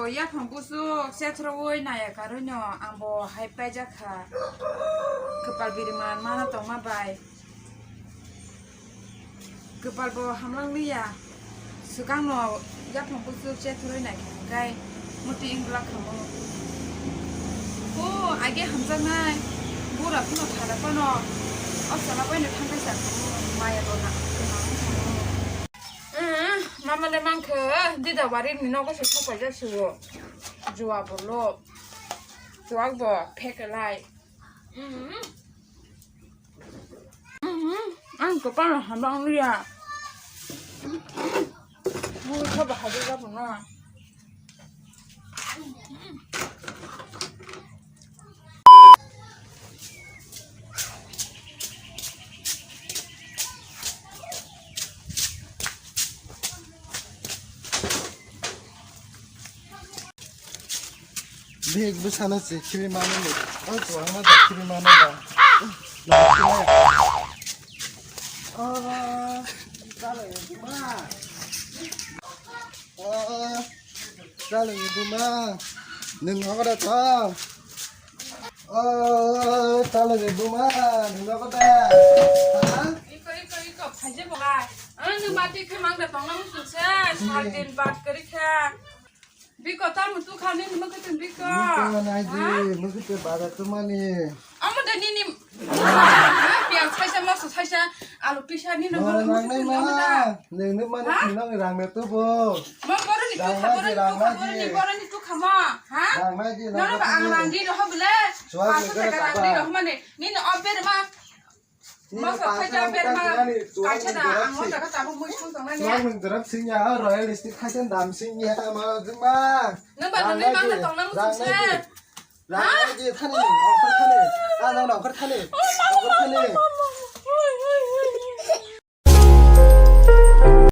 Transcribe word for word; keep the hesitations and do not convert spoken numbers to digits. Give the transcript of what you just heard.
Yaphang busu sethrowi naya karwino ang bo hai paijak kha. Kwpal biriman mana tongma bai. Kwpal bo hamlang liya. Swkangno yaphang busu sethrowi nai kha kai muti wng glak kha mo. O age hamjaknai bura phano thara phano o chwla bai no thang kaisa kha mo maya rona. Mama le mangkhe dida bari ni nogo se sopai jak sugo. Juwa bolo. Juwak bo phekelai. Ang kwpal hamlang liya. Bui kha bahai de jabo na. Big bwsano se khibi mano ni. O chuwang no da khibi mano da. Na khibi. O chalo ni buma. O chalo ni buma. Nwng nogo da to. O chalo ni buma. Nwng nogo da. Ha? Iko iko iko phaje bo. Ang nwng bati khe mang da tong nang sung se. Sar din bat kari kha. Biko, tamo tu kha nini mwkhwtwng biko. Biko, nai di, ha? Mwkhwtwng bada tumani. Amo da nini, ha, piyaj saisa, moso saisa, alu pisa nini. Mara nangnai ma, nengni mani. Ha? Sinong rang me tubo. Mo boroni tu kha, rang ma di, boroni tu kha, rang ma boroni, di. Boroni tu kha ma, ha? Rang ma di, nono ba ang rang di roho bole. Chuwak. Paso ni taka rang di roho mani. Nini obe ma. Masa khaisa berma kaisa da, ang o jaga tabuk mui sung tongnani. Chuwak nwng jorap singya, royal state khaisa dam singya, ma jingma. Nwng ba nwngni mangda tongna muchung se. Rang nai di thani, ongkhor thani. Ah, nang ongkhor thani. Ongkhor thani.